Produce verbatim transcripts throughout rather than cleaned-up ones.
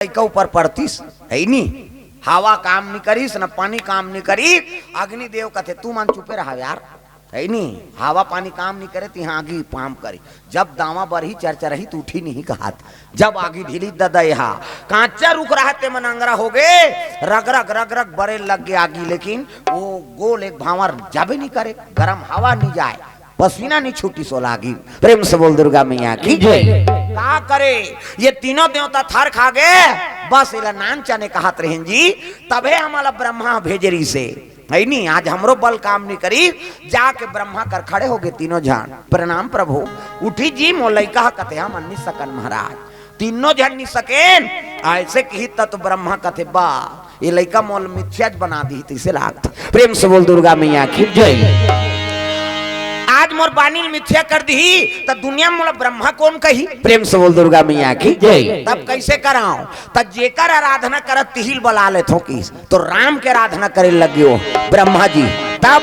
लइका ऊपर पड़तिस, है नी? हवा काम नी करिस, न पानी काम नी करिस। अग्निदेव कथे, "तू मन चुपे रहा यार, है नी? हवा पानी काम नी करे, तिहाँ आगी पाम करी। जब दावा बरही चरचरही, त उठी नहीं कहत।" जब आगी ढिली ददा, यहाँ कांचा रुख रहा, ते मन अंगरा हो गे, रग रग रग रग बरे लग गे आगी, लेकिन वो गोल एक भांवर जाबे नी करे, गरम हवा नी जाए, पसीना नी छूटी, सो लागी। प्रेम से बोल दुर्गा मैया की जय। का करे, ये तीनों देवता थर खा गे, बस एला नान चने कहत रहेन जी, तभे हमला ब्रह्मा भेजे रिहिसे, है नी? आज हमरो बल काम नी करी, जाके ब्रह्मा कर खड़े हो गे तीनों झन। प्रणाम प्रभु। उठी जी, मोर लइका ह कथे, "हम नी सकन महाराज।" तीनों झन नी सकेन। ऐसे किही त तो ब्रह्मा कथे, "बा, ये लइका मोल मिथ्याच बना दिही, तइसे लागथे।" प्रेम से बोल दुर्गा मैया की जय। आज मोर बानी ल मिथ्या कर दिही, त दुनिया में मोला ब्रह्मा कोन कही? प्रेम से बोल दुर्गा मैया की जय। तब कइसे कराओ? त जेकर आराधना करत तिही ल बला लेथों किस, तो राम के आराधना करे लगियो ब्रह्मा जी। तब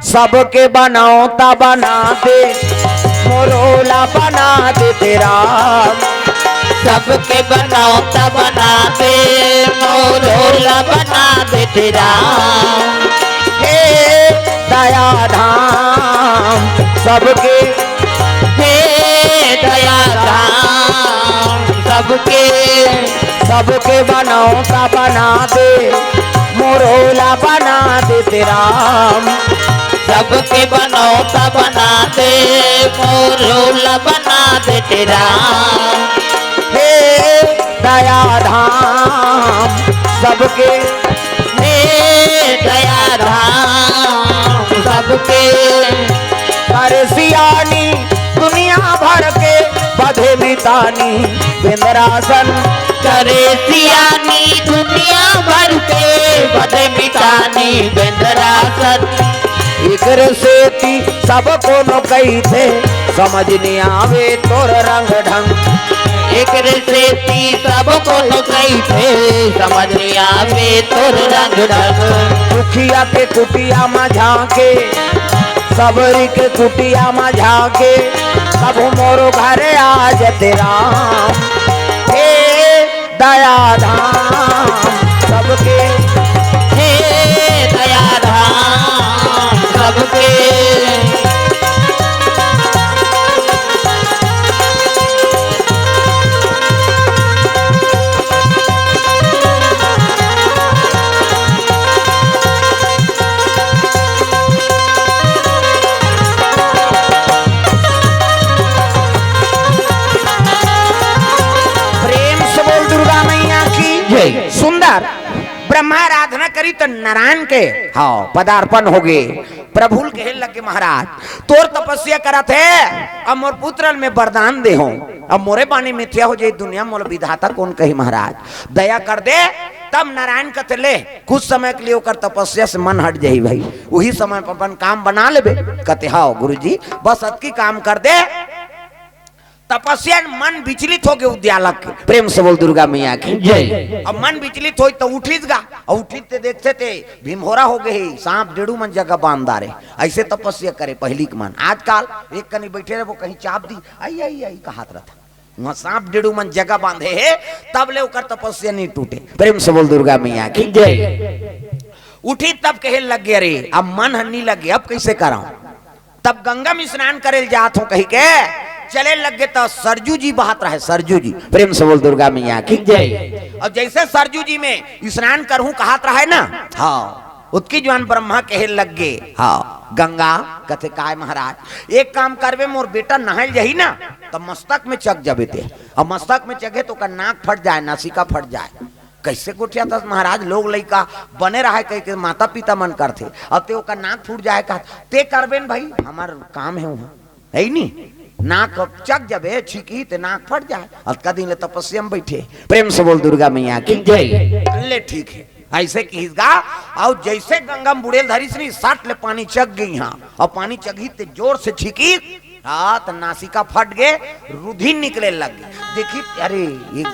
सबके बनौता बना दे, मोरोला बना दे तेरा। सबके बनौता बना दे, मोरोला बना दे तेरा। हे दया धाम सबके, हे दया धाम सबके, सबके बनौता बना दे, मोरोला बना दे तेरा। सबके बनौता बना दे, मोरोला बना दे तेरा। हे दया धाम सबके, हे दया धाम सबके। करे सियानी दुनिया भर के, बधे मितानी बिंदरासन। करे सियानी दुनिया भर के, बधे मितानी बिंदरासन। एकरे सेती सब कोनो कहिथे, समझ नी आवे तोर रंग ढंग। एकरे सेती सब कोनो कहिथे, समझ नी आवे तोर रंग ढंग। दुखिया के कुटिया म झांके, सबरी के कुटिया म झांके, कभू मोरो घरे आ जते राम। हे दया धाम सबके, हे दया धाम सबके। प्रेम से बोल दुर्गा मैया की जय। सुंदर ब्रह्मा आराधना करी त नारायण के, हाँ, पदार्पण हो गे। प्रभु ल कहे लगे, महाराज, तोर तपस्या करत हे, अब मोर पुत्र ल मैं वरदान दे हूँ, अब मोरे बानी मिथ्या हो जाई दुनिया, मोला विधाता कोन कही महाराज, दया कर दे। तब नारायण कथे, ले, कुछ समय के लिए ओकर तपस्या से मन हट जाही भाई, उही समय पर अपन काम बना लेबे। कथे, हाँ गुरुजी, बस अतकी काम कर दे। तपस्या मन विचलित हो गे उद्यालक के। प्रेम से बोल दुर्गा मैया की जय। अब मन विचलित होई त उठिस गा, अउ उठिस ते देखथे ते भीमहोरा हो गे हे, सांप डेड़ू मन जगह बांध डारे। ऐसे तपस्या करे पहिली के मन। आजकल एक कनी बैठे रहिबो, कहीं चाप दी, आई आई आई कहत रहथे। वहाँ सांप डेड़ू मन जगह बांधे हे, तब ले ओकर तपस्या नहीं टूटे। प्रेम से बोल दुर्गा मैया की जय। उठी तब कहे लग गे, अरे अब मन ह नी लगे, अब कैसे कराऊं? तब गंगा में स्नान करे ल जात हो कही के चले लग गे, त सरजू जी बहत रहे, सरजू जी। प्रेम से बोल दुर्गा मैया की जय। और जैसे सरजू जी में स्नान करहूं कहत रहे ना, हाँ, उतकी जुआन ब्रह्मा कहे लग गे, हाँ, गंगा कथे, काय महाराज, एक काम करबे, मोर बेटा नहाय ल जही ना, त मस्तक में चघ जबे ते, और मस्तक में चघे त ओकर नाक फट जाए, नासिका फट जाए। कैसे गोठियाथस महाराज, लोग लइका बने रहय कहिके माता पिता मन करथे, अब ते ओकर नाक फूट जाए कहत, ते करबे न भाई, हमर काम हे उहाँ, हे नी? नाक चघ जबे, छींकही ते नाक फट जाए। अतका दिन ले तपस्या में बैठे, प्रेम से बोल दुर्गा मैया की जय। ले ठीक हे, ऐसे किहिस गा, अउ जैसे गंगा में बुड़े ल धरिस नी, सट ले पानी चघ गे इहाँ, अउ पानी चघिस ते जोर से छींकिस, हाँ, त नासिका फट गे, रुधिर निकले लग गे। देखिस, अरे, ये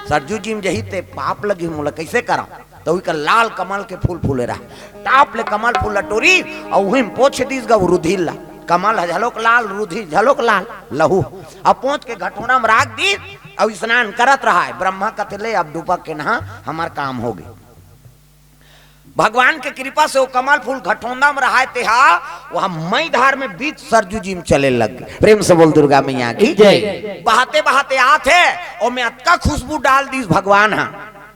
सरजू जी में जही ते पाप लगी मोला, कैसे कराऊं? त उही कर लाल कमल के फूल फूले रहा। टाप ले कमल फूल ल टोरिस, अउ उही में पोंछ दिस गा रुधिर ला। कमल ह झलोक लाल, रुधिर झलोक लाल, लहू। अब पोंछ के घटोरा में राख दिस, अउ स्नान करत रहाय। ब्रह्मा कथे, "ले, अब डूबा के नहा, हमर काम होगे।" भगवान के कृपा से वो कमल फूल घटोंदा में रहाय, तेहा वह मई धार में बीच सरजू जी में चले लग गे। प्रेम से बोल दुर्गा मैया की जय। बहाते बहाते आत हे, ओमे अतका खुशबू डाल दीस भगवान हा,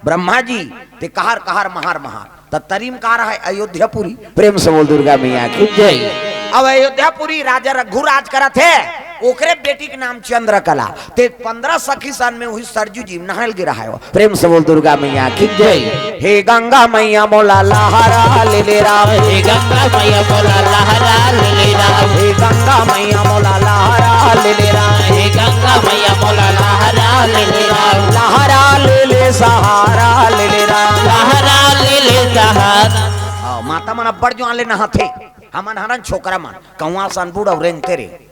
ब्रह्मा जी, ते कहर कहर महर महर। त तरी म का रहाय? अयोध्यापुरी। प्रेम से बोल दुर्गा मैया की जय। अब अयोध्यापुरी राजा रघुराज करत हे, ओकरे बेटी के नाम चंद्रकला। ते पंद्रह सखी सन में उही सरजू जी नहायल गे रहाय। प्रेम से बोल दुर्गा मैया की जय। हे गंगा मैया मोला लहरा ले ले राम। हे गंगा मैया मोला लहरा ले ले राम। हे गंगा मैया मोला लहरा ले ले राम। हे गंगा मैया मोला लहरा ले ले राम। लहरा ले ले सहारा ले ले राम। लहरा ले ले सहारा। आओ, माता मन अब्बड़ जुआर ले नहाथे। हमन हरन छोकरा मन, कौआ सन बूढ़ अउ रेंगते रे।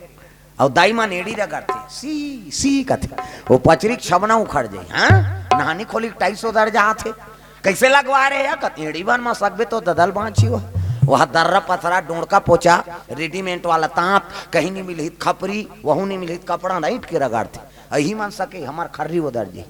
अउ दाई मन एड़ी रगड़थे, "सी, सी," कथे। वो पचरी के छबना उखड़ जाही, हाँ? नहानी खोली के टाइल्स उधर जात हे। "कइसे लगवा रहे या?" कथे, "एड़ी बन म सकबे तो ददल बाँची हो।" वह दर्रा पथरा, डोंड़का पोचा, रेडीमेड वाला तांत, कहीं नहीं मिलही त खपरी, वहू नहीं मिलही त कपड़ा, न ईंट के रगड़थे। अही मन सके, हमर खर्री उधर जी।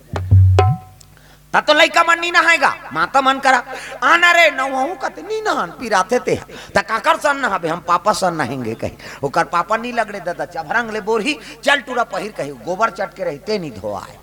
त तो लइका मन नी नहाय गा, माता मन करा। आना रे, नहवहूँ कथे, "नी नहान, पिराथे ते।" "त काकर सन नहाबे?" "हम पापा सन नहाएंगे," कही। ओकर पापा नी लगड़े ददा, चभरंग ले बोरही, चल टूरा पहिर कही, गोबर चटके रही, ते नी धोआय।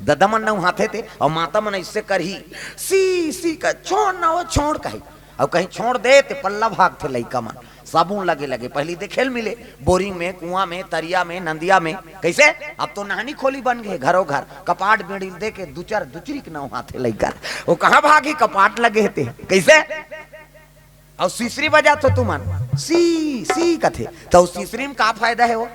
ददा मन नहवाथे ते, अउ माता मन अइसे करही, "सी, सी," कही, "छोड़ ना वो, छोड़," कही। अउ कहीं छोड़ दे ते पल्ला भागथे लइका मन। साबुन लगे लगे, पहिली देखे ल मिले, बोरिंग में, कुआं में, तरिया में, नंदिया में। कइसे? अब तो नहानी खोली बन गे, घरो घर, कपाट बेड़ी ल दे के दू चार दुचरी के नहवाथे लइका। वो कहाँ भागही, कपाट लगे हे ते। कइसे? अउ सिसरी बजाथो तुमन, "सी, सी," कथे, त सिसरी म का फायदा हे वो?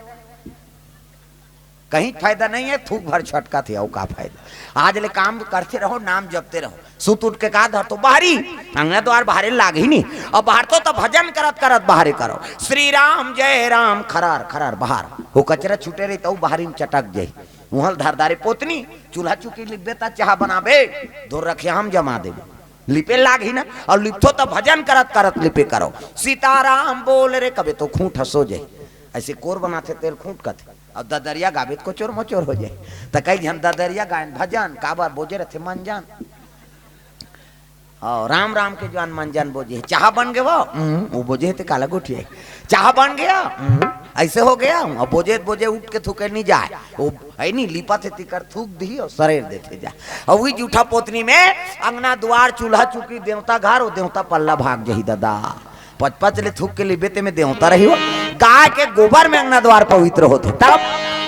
कहीं फायदा नहीं हे, थूक भर छटकथे, अउ का फायदा? आज ले काम करते रहो, नाम जपते रहो। सुत उठ के का धरथो? बाहरी, अंगना द्वार बाहरे लागही नी। अउ बाहरथो त भजन करत करत बाहरे करो, "श्री राम जय राम," खरार खरार बाहर। वो कचरा छूटे रही त बाहरी म चटक जाही। उहाँ ल धर दारे पोतनी, चूल्हा चुकी लिपबे त चाहा बनाबे, धोर रखे हम जमा देबे। लिपे लागही ना, अउ लिपथो त भजन करत करत लिपे करो। "सीताराम बोल रे," कबे तो खूंट ह सो जाही। अइसे कोर बनाथे तेल खूंट कथे, अउ ददरिया गाबे त कोचोर मोचोर हो जाही। त कई झन ददरिया गायन भजन, काबर बोजे रथे मंजन। अउ राम राम के जुआर मंजन बोजे, "चाहा बन गे वो?" "हम्म," वो बोजे हे ते काला गोठिया हे। "चाहा बन गया?" "हम्म, अइसे हो गया हूँ।" अउ बोजे बोजे उठ के थूके नी जाय। वो हे नी, लिपथे तिकर थूक दिही अउ सरेर देथे जा। अउ उही जूठा पोतनी में अंगना दुआर, चूल्हा चुकी, देवता घर, वो देवता पल्ला भाग जाही ददा। पचपच ले थूक के लिपबे ते में देवता रही हो। गाय के गोबर में अंगना दुआर पवित्र होथे। तब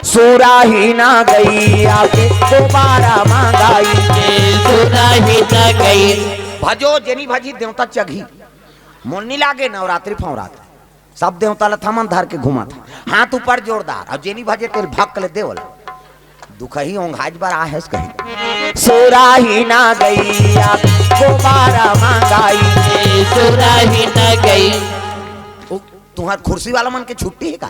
सुराही ना गइया के गोबारा मांगाई। सुराही ना गई। भजो जेनी भजही देवता चघही। मोन नी लागे नवरात्रि फवरात्रि। सब देवता ल थमन धर के घूमत हे। हाथ ऊपर जोरदार, अउ जेनी भजे तेल भक ले देवल। दुखही ओंघाज बर आहे कही। सुराही ना गइया, गोबारा मांगाई। सुराही ना गई। उ, तुहार खुर्सी वाला मन के छुट्टी हे का?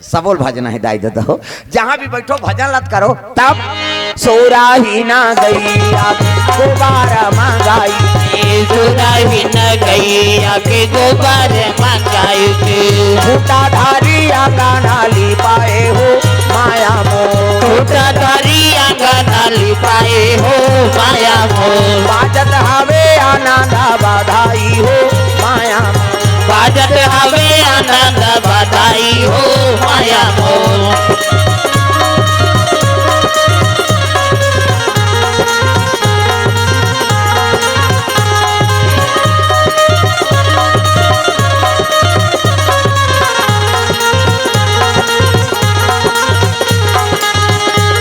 सबो ल भजना हे दाई ददा हो। जहाँ भी बइठो भजन लत करो। तब सुराही ना गइया, गोबारा मांगाई। सुराही ना गइया के गोबारा मांगाई के। खूंटा धारी अंगना लिपाए हो माया मोर। खूंटा धारी अंगना लिपाए हो माया मोर। बाजत हवे आनंद बधाई हो माया मोर। बाजत हवे आनंद बधाई हो माया मोर।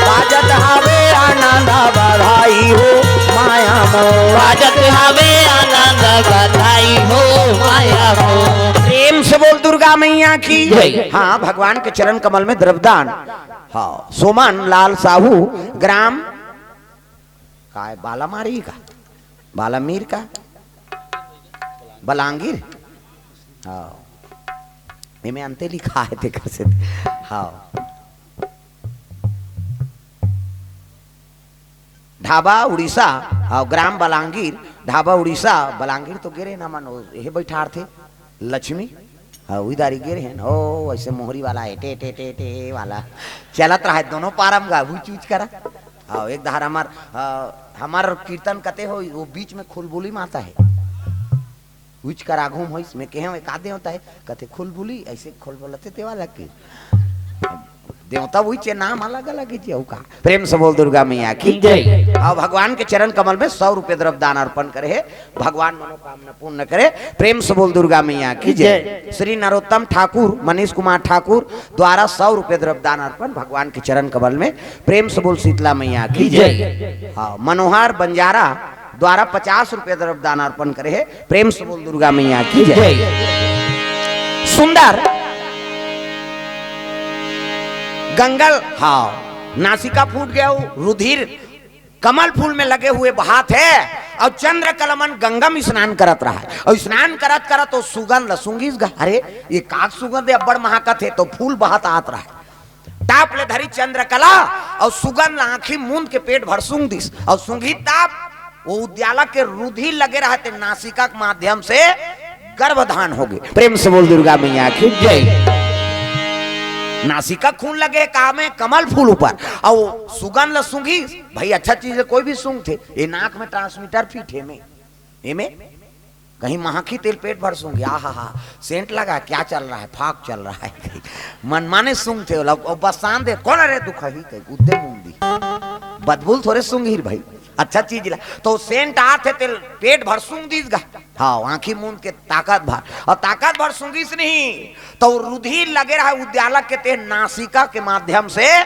बाजत हवे आनंद बधाई हो माया मोर। बाजत हवे आनंद बधाई हो माया मोर। प्रेम से बोल दुर्गा मैया की जय। हाँ, भगवान के चरण कमल में द्रव्यदान। हाँ, सोमन लाल साहू, ग्राम काय, बालामारी का, बालामीर का, बलांगीर। हाँ, एमे अंते लिखा हे तेकर से। हाँ, ढाबा उड़ीसा, हाँ, ग्राम बलांगीर, ढाबा उड़ीसा, बलांगीर तो गे रेहेन हमन, ओ, एहे बइठारथे लक्ष्मी। हाँ, उही दारी गिरे हे न, ओ, ऐसे मोहरी वाला हे, टे, टे, टे, टे वाला। चलत रहा हे दोनों पारम गा, हुच, हुच करा। हाँ, एक धार हमर, अ, हमर कीर्तन कते होई, वो बीच में खुलबुली माता हे। हुच करा घूम होइस, मैं कहे, "का देवता हे?" कथे, "खुलबुली।" ऐसे खुलबुलते ते वाला के। देवता वही चे, नाम अलग अलग हे जी, अउ का। प्रेम से बोल दुर्गा मैया की जय। अउ भगवान के चरण कमल में सौ रुपये द्रव्य दान अर्पण करे हे, भगवान मनोकामना पूर्ण करे। प्रेम से बोल दुर्गा मैया की जय। जय। श्री नरोत्तम ठाकुर, मनीष कुमार ठाकुर द्वारा सौ रुपये द्रव्य दान अर्पण भगवान के चरण कमल में। प्रेम से बोल शीतला मैया की जय। जय। हाँ, मनोहर बंजारा द्वारा पचास रुपये द्रव्य दान अर्पण करे हे। प्रेम से बोल दुर्गा मैया की जय। जय। सुंदर गंगल, हाँ, नासिका फूट गया हो, रुधिर कमल फूल में लगे हुए बहात हे, अउ चंद्रकला मन गंगा में स्नान करत रहा हे, अउ स्नान करत करत वो सुगंध ल सूंघिस गा, अरे, ये का सुगंध हे, अब्बड़ महकत हे, तो फूल बहत आत रहा हे। ताप ले धरी चंद्रकला, अउ सुगंध ल आंखी मूंद के पेट भर सूंघ दिस, अउ सूंघी ताप, वो उद्यालक के रुधिर लगे रहा हे ते नासिका के माध्यम से गर्भधान हो गे। प्रेम से बोल दुर्गा मैया की जय। नासिका खून लगे का में कमल फूल ऊपर, अउ सुगंध ल सूंघी। भाई, अच्छा चीज हे, कोई भी सूंघथे, ये नाक में transmitter fit हे में, एमे कहीं महकी तेल पेट भर सूंघी, आहा हा, सेंट लगा, क्या चल रहा है, फाग चल रहा है। मन माने सूंघथे, अउ बसान दे, कोन रे दुखही कही, उद्दे मूंदी। बदबू ल थोरे सूंघी भाई, अच्छा चीज ला। तो सेंट आत हे, तेल पेट भर सूंघ दिस गा। हाँ, आंखी मूंद के ताकत भर, अउ ताकत भर सूंघिस नहीं, तो रुधिर लगे रहा उद्यालक के, ते नासिका के माध्यम से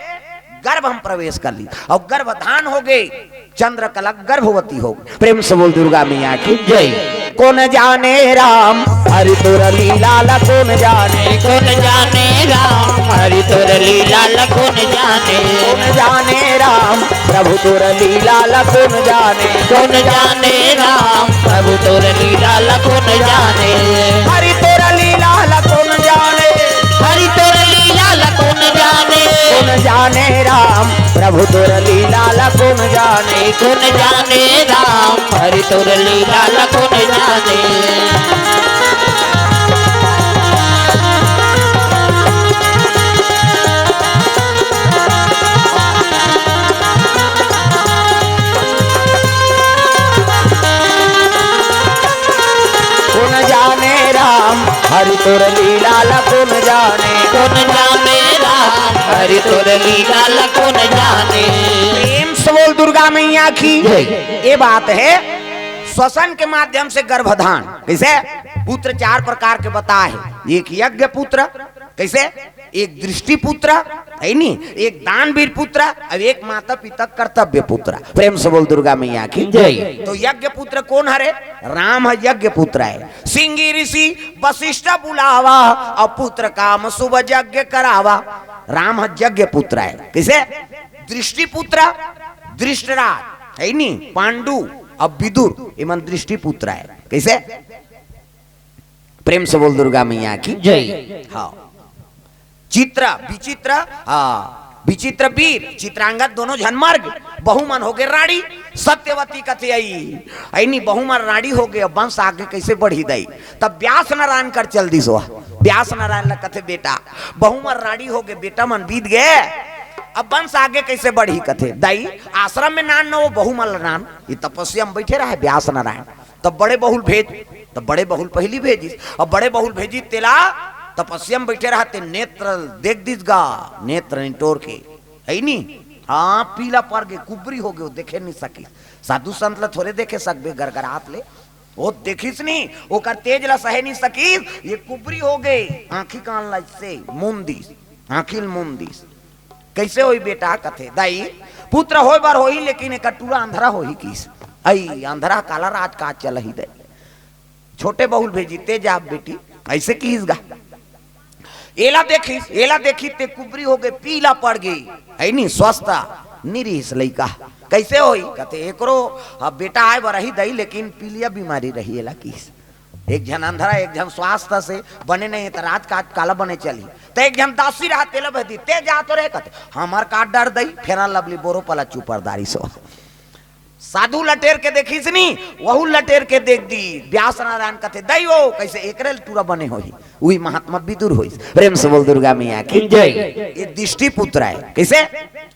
गर्भ हम प्रवेश कर ली, अउ गर्भधान हो गे, चंद्रकला गर्भवती हो गे। प्रेम से बोल दुर्गा मैया की जय। कोन जाने राम हरि तोर लीला ला, कोन जाने। कोन जाने राम हरि तोर लीला ला, कोन जाने। कोन जाने राम प्रभु तोर लीला ला, कोन जाने। कोन जाने राम प्रभु तोर लीला ला, कोन जाने। हरि तोर लीला ला, कोन जाने। हरि तोर लीला ला, कोन जाने। कोन जाने राम प्रभु तोर लीला ला, कोन जाने। कोन जाने राम हरि तोर लीला ला, कोन जाने। कोन जाने राम हरि तोर लीला ला, कोन जाने। कोन जाने राम हरि तोर लीला ला, कोन जाने। प्रेम से बोल दुर्गा मैया की जय। ये बात हे श्वसन के माध्यम से गर्भधान। कैसे? पुत्र चार प्रकार के बताए हे, एक यज्ञ पुत्र, कैसे, एक दृष्टि पुत्र, हे नी, एक दानवीर पुत्र, अउ एक माता पिता कर्तव्य पुत्र। प्रेम से बोल दुर्गा मैया की जय। तो यज्ञ पुत्र कोन हरे? राम ह यज्ञ पुत्र हे। सिंगी ऋषि वशिष्ठ बुलावा, अउ पुत्र काम शुभ यज्ञ करावा। राम ह यज्ञ पुत्र हे। कैसे? दृष्टि पुत्र, धृतराष्ट्र, हे नी, पांडु, अउ विदुर, एमन दृष्टि पुत्र हे। कैसे? प्रेम से बोल दुर्गा मैया की जय। हाँ। चित्र, विचित्र, हाँ, विचित्र वीर, चित्रांगद दोनों झन मर गे। बहू मन हो गे राड़ी, सत्यवती कथे आई, हे नी, बहू मन राड़ी हो गे, अब वंश आगे कैसे बढ़ी दाई? तब व्यास नारायण कर चल दिस। व्यास नारायण ला कथे, बेटा, बहू मन राड़ी हो गे, बेटा मन बीत गे, अब वंश आगे कैसे बढ़ी? कथे, दाई, आश्रम में नान न वो बहू मन ला नान, ये तपस्या में बैठे रहे व्यास नारायण। तब बड़े बहू ल भेज, तब बड़े बहू ल पहिली भेजिस, अब बड़े बहू ल भेजिस तेला तपस्या में बैठे रहा ते नेत्र देख दिस गा, नेत्र निटोर के, हे नी? हाँ, पीला पड़ गे, कुबरी हो गे, वो देखे नहीं सकिस। साधु संत ला थोरे देखे सकबे गरगरात ले, वो देखिस नहीं, ओकर तेज ला सहे नहीं सकिस, ये कुबरी हो गे, आंखी कान ला से मूंद दिस, आंखी ल मूंद दिस। कैसे होई बेटा? कथे, दाई, पुत्र होय बर होही, लेकिन एकर टूरा अंधरा होही किस। अई, अंधरा काला राजकाज चलही दाई। छोटे बहू ल भेजी, ते जा बेटी, ऐसे किस गा। एला देखिस, एला देखी ते कुबरी हो गे, पीला पड़ गे, हे नी, स्वस्थ नी रिहिस लइका। कैसे होई? कथे, एकरो अब बेटा आय बर रही दाई, लेकिन पीलिया बीमारी रही, एला किस। एक झन अंधरा, एक झन स्वास्थ्य से बने नहीं, त राजकाज काला बने चली। त एक झन दासी रहा, तेला भेजी, ते जा तो रे, कथे, हमर का डर दाई, फेरा लवली बोरो पला चुपर दारी सो। साधु लटेर के देखिस नी, वहू लटेर के देख दी। व्यास नारायण कथे, "दई हो, कइसे एकरे ले टूरा बने होही?" उही महात्मा विदुर होइस। प्रेम से बोल दुर्गा मैया की जय। ये दिष्टि पुत्र हे। कइसे?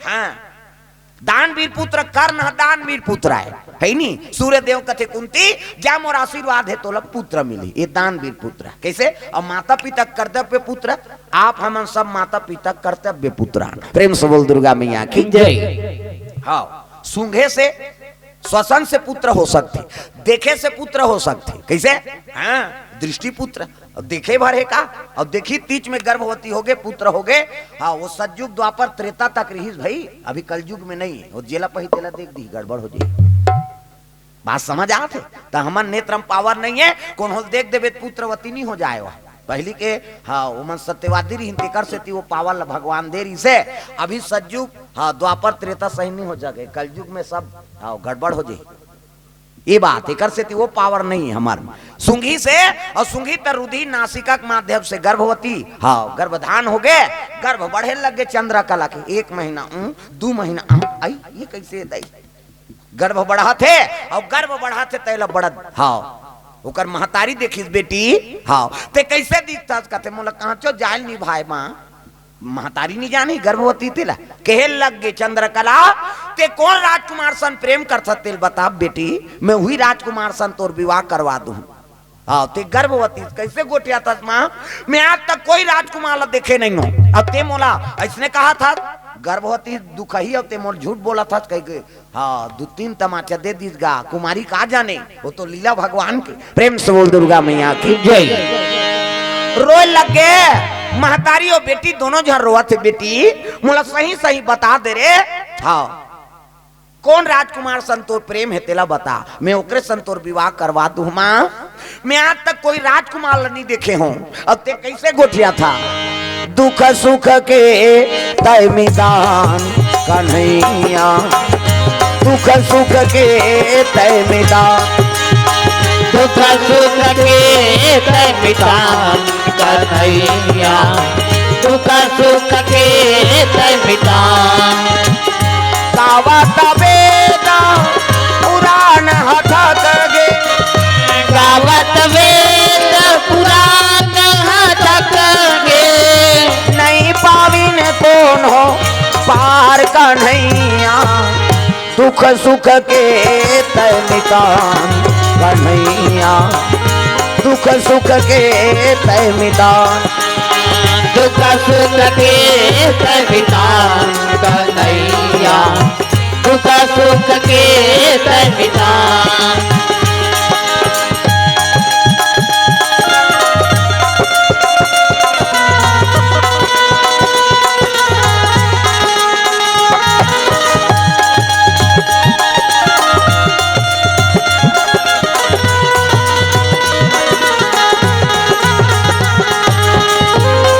हाँ, दानवीर पुत्र कर्ण ह, दानवीर पुत्र हे, हे नी? सूर्य देव कथे, "कुंती, जा मोर आशीर्वाद हे, तोला पुत्र मिली।" ये दानवीर पुत्र हे। कइसे? अउ माता पिता कर्तव्य पुत्र, आप हमन सब माता पिता कर्तव्य पुत्र हन। प्रेम से बोल दुर्गा मैया की जय। हाँ, सूंघे से, श्वसन से पुत्र हो सकथे, देखे से पुत्र हो सकथे। कइसे? हाँ, दृष्टि पुत्र। अउ देखे भर हे का? अउ देखी तीच में गर्भवती होगे, पुत्र होगे। हाँ, वो सतयुग, द्वापर, त्रेता तक रिहिस भई, अभी कलयुग में नहीं हे। वो जेला पही तेला देख दी, गड़बड़ हो जाही। बात समझ आत हे? त हमर नेत्र म power नहीं हे, कोनो ल देख देबे त पुत्रवती नहीं हो जाय। वह पहिली के, हाँ, ओमन सत्यवादी रिहिन, तेकर सेती वो power ल भगवान दे रिहिस हे। अभी सतयुग, हाँ, द्वापर, त्रेता सही नहीं हो सके, कलयुग में सब, हाँ, गड़बड़ हो जाही। ये बात, एकर सेती वो power नहीं हे हमर। सूंघी से, अउ सूंघी त रुधिर नासिका के माध्यम से गर्भवती, हाँ, गर्भधान होगे, गर्भ बढ़े लगे चंद्रकला के, एक महीना, उम, दू महीना, अम, आई, ये कइसे दई? गर्भ बढ़ाथे, अउ गर्भ बढ़ाथे, तेला बढ़त, हाँ, ओकर महतारी देखिस, "बेटी, हाँ, ते कइसे दिखथस?" कथे, "मोला कांचो जाय ल नहीं भाय माँ।" महतारी नहीं जानी गर्भवती तेला। कहे लग गे चंद्रकला, "ते कोन राजकुमार सन प्रेम करथस, तेला बता बेटी, मैं उही राजकुमार सन तोर विवाह करवा दूं।" हाँ, ते गर्भवती कइसे गोठियाथस माँ? "मैं आज तक कोई राजकुमार ला देखे नहीं हों, अब ते मोला अइसने कहथस?" गर्भवती दुखही, अब ते मोला झूठ बोलथस कहिके, हाँ, दू तीन तमाचा दे दिस गा, कुमारी का जाने, वो तो लीला भगवान के। प्रेम से बोल दुर्गा मैया की जय। रोय लग गे महतारी अउ बेटी, दोनों झन रोवत हे, "बेटी, मोला सही सही बता दे रे, हाँ, कोन राजकुमार सन तोर प्रेम हे, तेला बता, मैं ओकरे सन तोर विवाह करवा दूं माँ।" मैं आज तक कोई राजकुमार ल नहीं देखे हों, अब ते कइसे गोठियाथस? दुख सुख के तय मितान कन्हैया, दुख सुख के तय मितान, दुख सुख के तय मितान कन्हैया, दुख सुख के तय मितान। गावत वेद पुराण हथक गे, गावत वेद पुराण हथक गे, नहीं पाविन कोनो पार कन्हैया, दुख सुख के तय मितान कन्हैया, दुख सुख के तय मितान। दुख सुख के तय मितान कन्हैया, दुख सुख के तय मितान।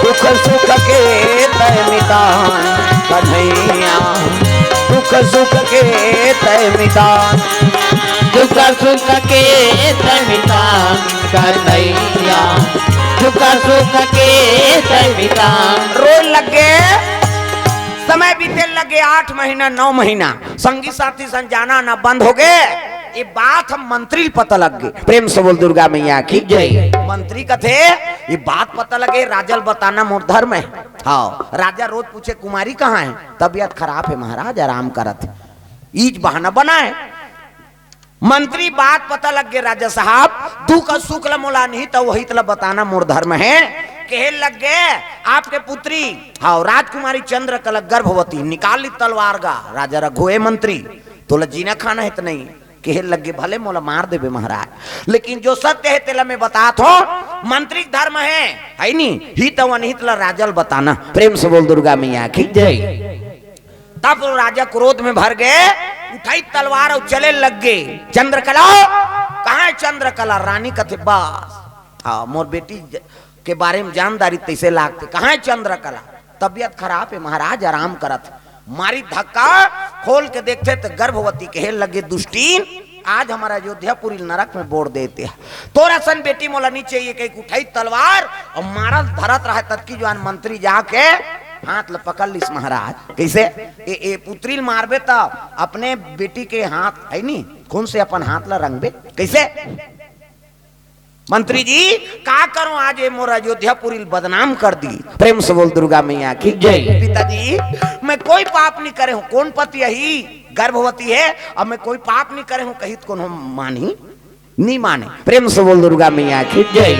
दुख सुख के तय मितान कन्हैया, दुख सुख के तय मितान, दुख सुख के तय मितान कन्हैया, दुख सुख के तय मितान। रोय लग गे, समय बीते लग गे, आठ महीना, नौ महीना, संगी साथी सन जाना आना बंद हो गे। ये बात ह मंत्री ल पता लग गे। प्रेम से बोल दुर्गा मैया की जय। मंत्री कथे, "ये बात पता लगे, राजा ल बताना मोर धर्म हे।" हाँ, राजा रोज पूछे, "कुमारी कहाँ हे?" "तबीयत खराब हे महाराज, आराम करत हे।" ईज बहाना बनाए। मंत्री, बात पता लग गे राजा साहब, दुख सुख ल मोला नहीं त वही तला बताना मोर धर्म हे। कहे लग गे, "आपके पुत्री, हाँ, राजकुमारी चंद्रकला गर्भवती, निकाल ली तलवार गा।" राजा रघु, "ए मंत्री, तोला जीना खाना हे त नहीं?" कहे लग गे, "भले मोला मार देबे महाराज, लेकिन जो सत्य हे तेला मैं बतात हों, मंत्री के धर्म हे, हे नी, हित अउ अनहित ला राजा ल बताना।" प्रेम से बोल दुर्गा मैया की जय। तब वो राजा क्रोध में भर गे, उठाई तलवार अउ चले लग गे। "चंद्रकला, कहाँ हे चंद्रकला?" रानी कथे, "बस, हाँ, मोर बेटी ज-, के बारे में जानदारी तइसे लागथे, कहाँ हे चंद्रकला?" "तबीयत खराब हे महाराज, आराम करत हे।" मारी धक्का, खोल के देखथे त गर्भवती। कहे लगे, "दुष्टीन, आज हमर अयोध्यापुरी ल नरक में बोर देते हे। तोर असन बेटी मोला नहीं चाहिए।" कहिके उठाई तलवार अउ मारत धरत रहय। ततकी जुवार मंत्री जाके हाथ ल पकड़ लिस महाराज। कइसे? ए, ए पुत्री ल मारबे त अपने बेटी के हाथ है नी, खून से अपन हाथ ल रंगबे। कइसे? मंत्री जी, का करूं, आज ये मोर अयोध्यापुरी ल बदनाम कर दी। प्रेम से बोल दुर्गा मैया की जय। पिताजी, मैं कोई पाप नहीं करे हूं। कौन पति यही गर्भवती है, अब मैं कोई पाप नहीं करे हूं कही त कोनो मानही? नहीं माने। प्रेम से बोल दुर्गा मैया की जय।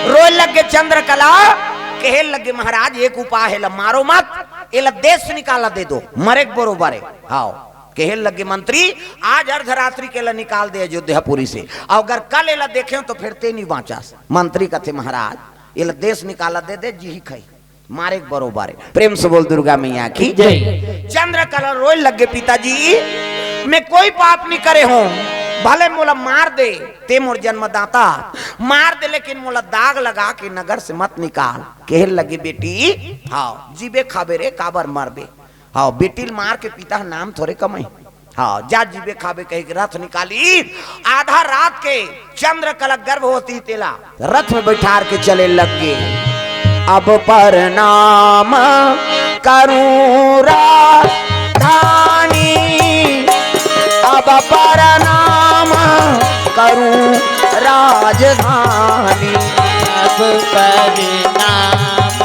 रोए लग गे चंद्रकला, कहे लग गे महाराज एक उपाय है, ला मारो मत, एला देश से निकाला दे दो, मरे के बरोबर है। हाव, कहे लग गे मंत्री, आज अर्धरात्रि के ला निकाल दे अयोध्यापुरी से, अउ अगर कल एला देखे तो फिर ते नहीं बांचस। मंत्री कथे महाराज एला देश निकाला दे दे, जी ही खाई, मारे के बरोबर है। प्रेम से बोल दुर्गा मैया की जय। चंद्रकला रोए लग गे पिताजी, मैं कोई पाप नहीं करे हूं, भले मोला मार दे, ते मोर जन्मदाता, मार दे लेकिन मोला दाग लगा के नगर से मत निकाल। कहे लग गे बेटी, हाव जीबे खाबे रे, काबर मरबे? हाव बेटी ल मार के पिता ह नाम थोरे कमाई। हाव जा जीबे खाबे कहि के रथ निकाली। आधा रात के चंद्रकला गर्भवती तेला रथ में बैठार के चले लग गे। अब परनाम करूं राजधानी, अब परनाम करूं राजधानी। अब परनाम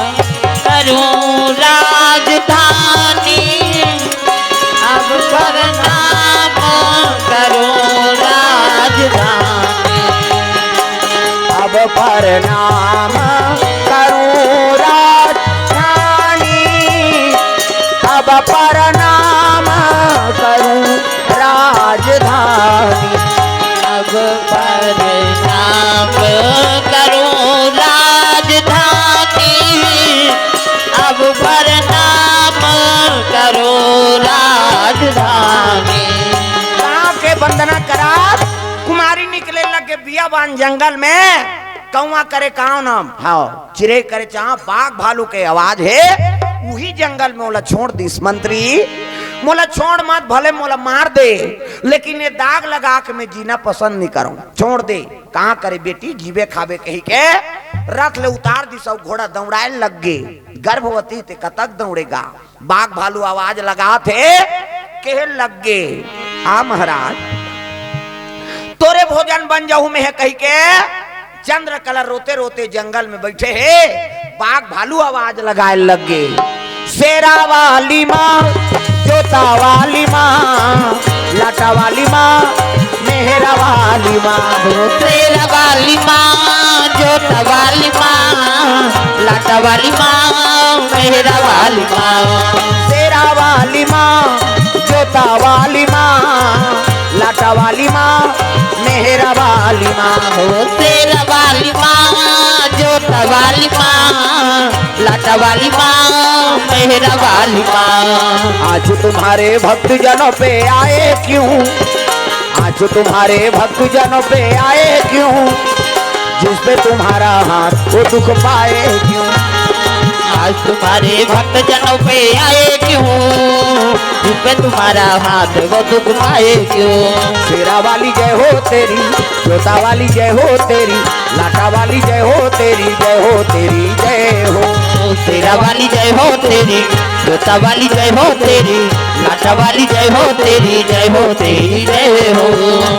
करूं राजधानी, अब परनाम करूं राजधानी। अब परनाम करूं राजधानी, अब परनाम करूं राजधानी। अब परनाम करूं राजधानी, अब परनाम करूं राजधानी। गांव के बंदना करात कुमारी निकले लग गे बियाबान जंगल में। कौआ करे काव नाम? हाव, चिरई करे चाव, बाघ भालू के आवाज हे। उही जंगल में ओला छोड़ दिस मंत्री। मोला छोड़ मत, भले मोला मार दे, लेकिन ये दाग लगा के मैं जीना पसंद नहीं करूं। छोड़ दे। कहां करे बेटी, जीबे खाबे कहि के रथ ले उतार दिस अउ घोड़ा दौड़ाए लग गे। गर्भवती ते कतक दौड़ेगा? बाघ भालू आवाज लगात हे, कहे लग गे, आ महाराज, तोरे भोजन बन जाहूं मैं कहि के चंद्रकला रोते रोते जंगल में बैठे हे। बाघ भालू आवाज लगाए लग गे, शेरा वाली मां, जोता वाली मां, लाटा वाली मां, मेहरा वाली मां। शेरा वाली मां, जोता वाली मां, लाटा वाली मां, मेहरा वाली मां। शेरा वाली मां, जोता वाली मां, लाटा वाली मां, मेहरा वाली मां। हो शेरा वाली मां, जोता वाली मां, लाटा वाली मां, मेहरा वाली मां। आज तुम्हारे भक्त जनों पे आए क्यों, आज तुम्हारे भक्त जनों पे आए क्यों, जिस पे तुम्हारा हाथ वो दुख पाए क्यों। आज तुम्हारे भक्त जनों पे आए क्यों, जिस पे तुम्हारा हाथ वो दुख पाए क्यों। शेरा वाली जय हो तेरी, जोता वाली जय हो तेरी, लाटा वाली जय हो तेरी, जय हो तेरी जय हो। शेरा वाली जय हो तेरी, जोता वाली जय हो तेरी, लाटा वाली जय हो तेरी, जय हो तेरी जय हो।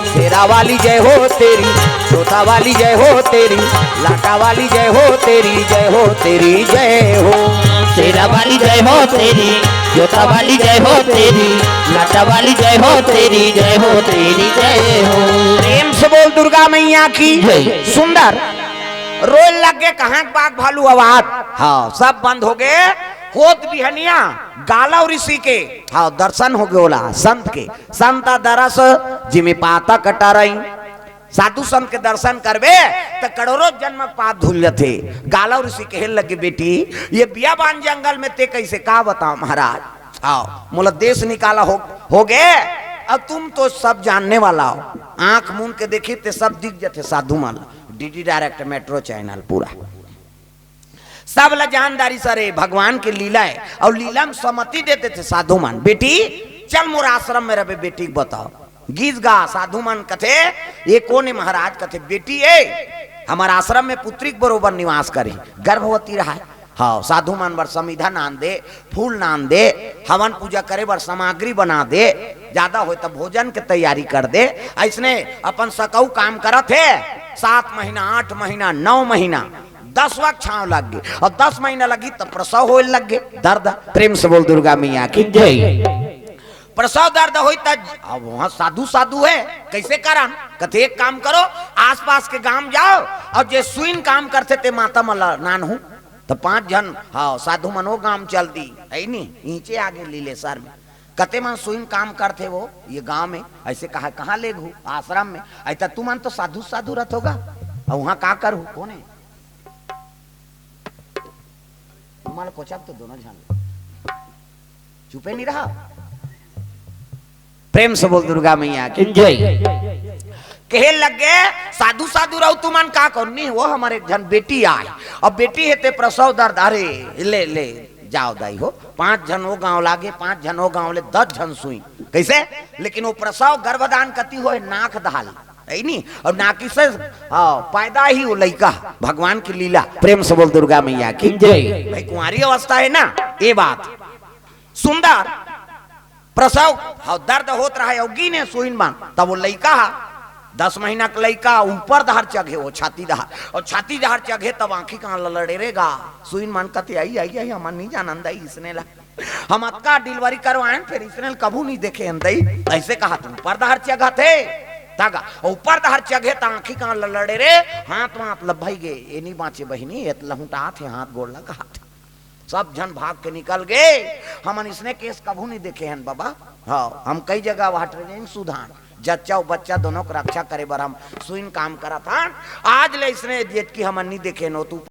शेरा वाली जय हो तेरी, जोता वाली जय हो तेरी, लाटा वाली जय हो तेरी, जय हो तेरी जय हो। शेरा वाली जय हो तेरी, जोता वाली जय हो तेरी, लाटा वाली जय हो तेरी, जय हो तेरी जय हो। प्रेम से बोल दुर्गा मैया की जय। सुंदर। रोए लग गे, कहां के बाघ भालू आवाज। हाव, सब बंद हो गे। होत बिहनिया गालव ऋषि के, हाव, दर्शन हो गे ओला संत के। संत दरस जिमि पातक टरई। साधु संत के दर्शन करबे त करोड़ों जन्म के पाप धुल जथे। गालव ऋषि कहे लगे, बेटी, ये बियाबान जंगल में ते कइसे, का बताओ महाराज? हाव, मोला देश निकाला हो, हो गे। अब तुम तो सब जानने वाला हो, आंख मूंद के देखी ते सब दिख जथे साधु मन ला। डीडी डायरेक्ट, मेट्रो चैनल पूरा। सब ला जानदारी सरे भगवान के लीला हे, अउ लीला में सहमति दे देथे साधु मन। बेटी चल मोर आश्रम में रहे, बेटी के बताओ। गीत गा साधु मन कथे, ये कोन हे महाराज? कथे, बेटी ए, हमर आश्रम में पुत्री के बरोबर निवास करे, गर्भवती रहा हे। हाँ, साधु मन बर समिधा नान दे, फूल नान दे, हवन पूजा करे बर सामग्री बना दे, ज्यादा होय त भोजन के तैयारी कर दे। अइसने अपन सकऊ काम करत हे, सात महीना, आठ महीना, नौ महीना, दस वक्त छांव लग गे, अउ दस महीना लगी त प्रसव होय लग गे। दर्द, प्रेम से बोल दुर्गा मैया की जय। प्रसव दर्द होई त अब वहां साधु साधु हे, कइसे करन? कथे एक काम करो, आसपास के गांव जाओ, अउ जे सुइन काम करथे ते माता मन ला नानहू, त पांच झन, हाँ, साधु मन वो गांव चल दी, हे नी, नीचे आगे लीलेसर में। कते मन सुइन काम करथे वो, ये गांव में, अइसे कहा, कहाँ लेगहू? आश्रम में। अइता तुमन तो साधु साधु रथो गा, अउ वहां का करहू? कोन हे? तुमन कोचब तो दोनों झन चुपे नहीं रहा। प्रेम से बोल दुर्गा मैया की जय। कहे लगे, साधु साधु रहो तुमन, का करो? नहीं, वो हमर एक झन बेटी आय, अब बेटी हे ते प्रसव दर्द, अरे ले ले जाओ दाई हो, पांच झन वो गांव लागे, पांच झन वो गांव ले, दस झन सुई, कइसे? लेकिन वो प्रसव गर्भदान कति होय? नाक दहाल, हे नी? अउ नाकी से, हाँ, पैदा ही वो लइका, भगवान की लीला। प्रेम से बोल दुर्गा मैया की जय। भाई, कुंवारी अवस्था हे ना, ये बात सुंदर। प्रसव, हाँ, दर्द होत रहा हे, अउ गिने सुइन मन, तब वो लइका हा, दस महीना के लइका, ऊपर दहर चघे, वो छाती दहर, अउ छाती दहर चघे, तब आंखी कहाँ ललड़े रे गा। सुइन मन कथे, आई, आई, आई, हमन नहीं जानन दाई इसने ला, हम अतका delivery करवाएन, फेर इसने ला कभू नहीं देखे हन दाई। अइसे कहा, तू ऊपर दहर चघत हे, तगा, ऊपर दहर चघे, त आंखी कहाँ ललड़े रे, हाथ वाथ लभई गे, ये नहीं बांचे बहिनी, ये त लहुटात हे, हाथ गोड़ ला कहात हे। सब झन भाग के निकल गे। हमन इसने केस कभू नहीं देखे हन बाबा। हाँ, हम कई जगह वहाँ training सुधान, जच्चा अउ बच्चा दोनों के रक्षा करे बर हम सुइन काम करत हन। आज ले इसने जेतकी हमन नहीं देखे हन, वो तो